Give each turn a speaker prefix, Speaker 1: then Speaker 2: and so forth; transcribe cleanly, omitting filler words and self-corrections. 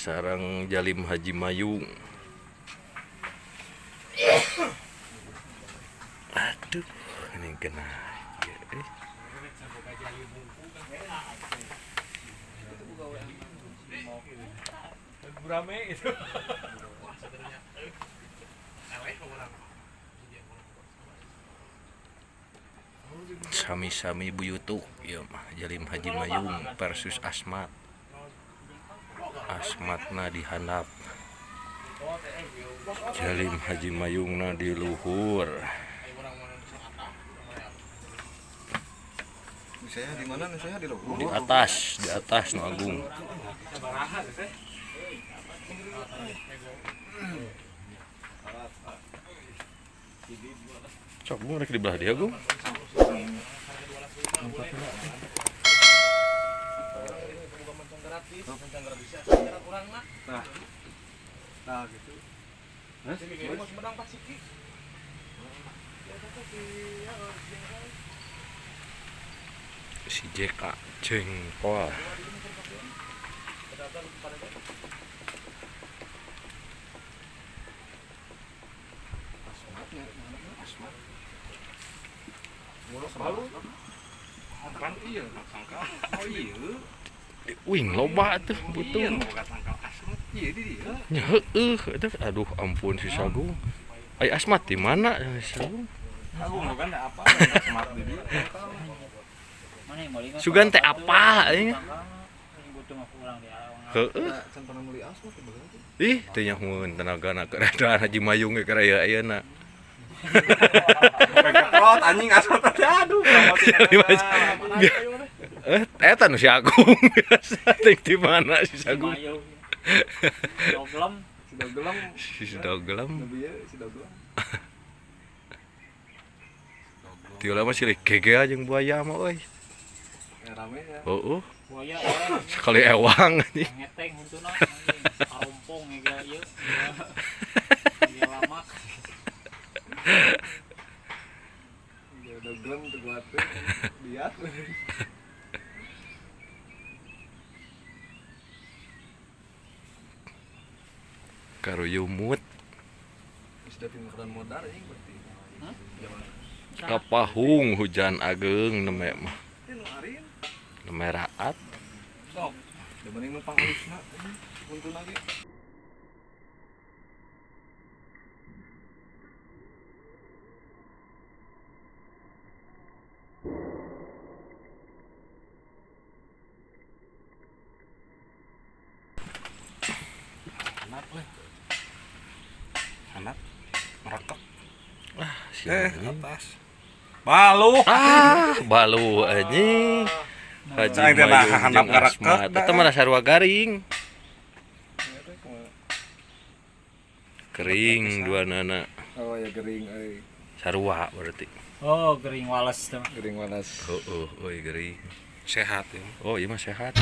Speaker 1: Sarang Jalim Haji Mayung. Aduh, ini kena.
Speaker 2: Rame itu.
Speaker 1: Sami-sami buyutuk ieu mah Jalim Haji Mayung versus Asmat. Asmatna di handap. Jalim Haji Mayungna di luhur.
Speaker 3: Saya di mana? Saya di luhur.
Speaker 1: Di atas nu agung. Sok gua rek di belah dia, Gung.
Speaker 3: Nah, gitu.
Speaker 1: Si JK jengkol.
Speaker 2: Pan iya, sangka. Oh iya.
Speaker 1: Wing loba tuh butuh.
Speaker 2: Iya, boga sangkal Asmat. Iya di dia.
Speaker 1: Nya heueuh eta aduh ampun si Sagung. Ai Asmat di mana si Sagung?
Speaker 2: Aku bukan apa Asmat di dia.
Speaker 1: Sugan teh apa aing? Heueuh.
Speaker 3: Can pernah meuli Asmat ya berarti.
Speaker 1: Ih, teu nyahoeun tenagana keadaan Haji Mayung ge karaya ayeuna.
Speaker 2: Pegetrot anjing Asmat teh aduh.
Speaker 1: Eh, eta nu si Agung biasa teh di mana si Sagung?
Speaker 4: Doglem.
Speaker 3: Si Doglem.
Speaker 1: Si Doglem.
Speaker 3: Lebih ya si Doglem.
Speaker 1: Tiula mah silih gege jeung buaya mah euy.
Speaker 3: Ya rame ya.
Speaker 1: Heueuh,
Speaker 4: Buaya
Speaker 1: sekali ewang anjing.
Speaker 4: ngeteng huntuna anjing karompong ya ieu. Ieu lama.
Speaker 3: Ya Doglem teu kuat teh. Lihat.
Speaker 1: Karuyumut
Speaker 3: Geus da pimakanan modar anjing berarti.
Speaker 4: Hah?
Speaker 1: kapahung hujan ageung neme mah.
Speaker 3: Teh nu arin.
Speaker 1: Neme raat.
Speaker 3: Sok. Da mending nu pangalusna anjing. Huntuna ge.
Speaker 2: Handap euy. Handap. Merekek.
Speaker 1: Ah, si anjing.
Speaker 2: Atas. Balu.
Speaker 1: Ah, balu anjing. Haji
Speaker 2: Cai teh nah,
Speaker 1: Mayung
Speaker 2: handap
Speaker 1: jeung
Speaker 2: ngarekek
Speaker 1: Asmat.
Speaker 2: dah.
Speaker 1: Eta mah sarua garing. Kering dua nana.
Speaker 3: Oh ya gering euy.
Speaker 1: Sarua berarti.
Speaker 4: Oh, gering wales tuh.
Speaker 3: Gering wanas.
Speaker 1: Heeh, euy gering.
Speaker 2: Sehat ya.
Speaker 1: Oh, iya mah sehat.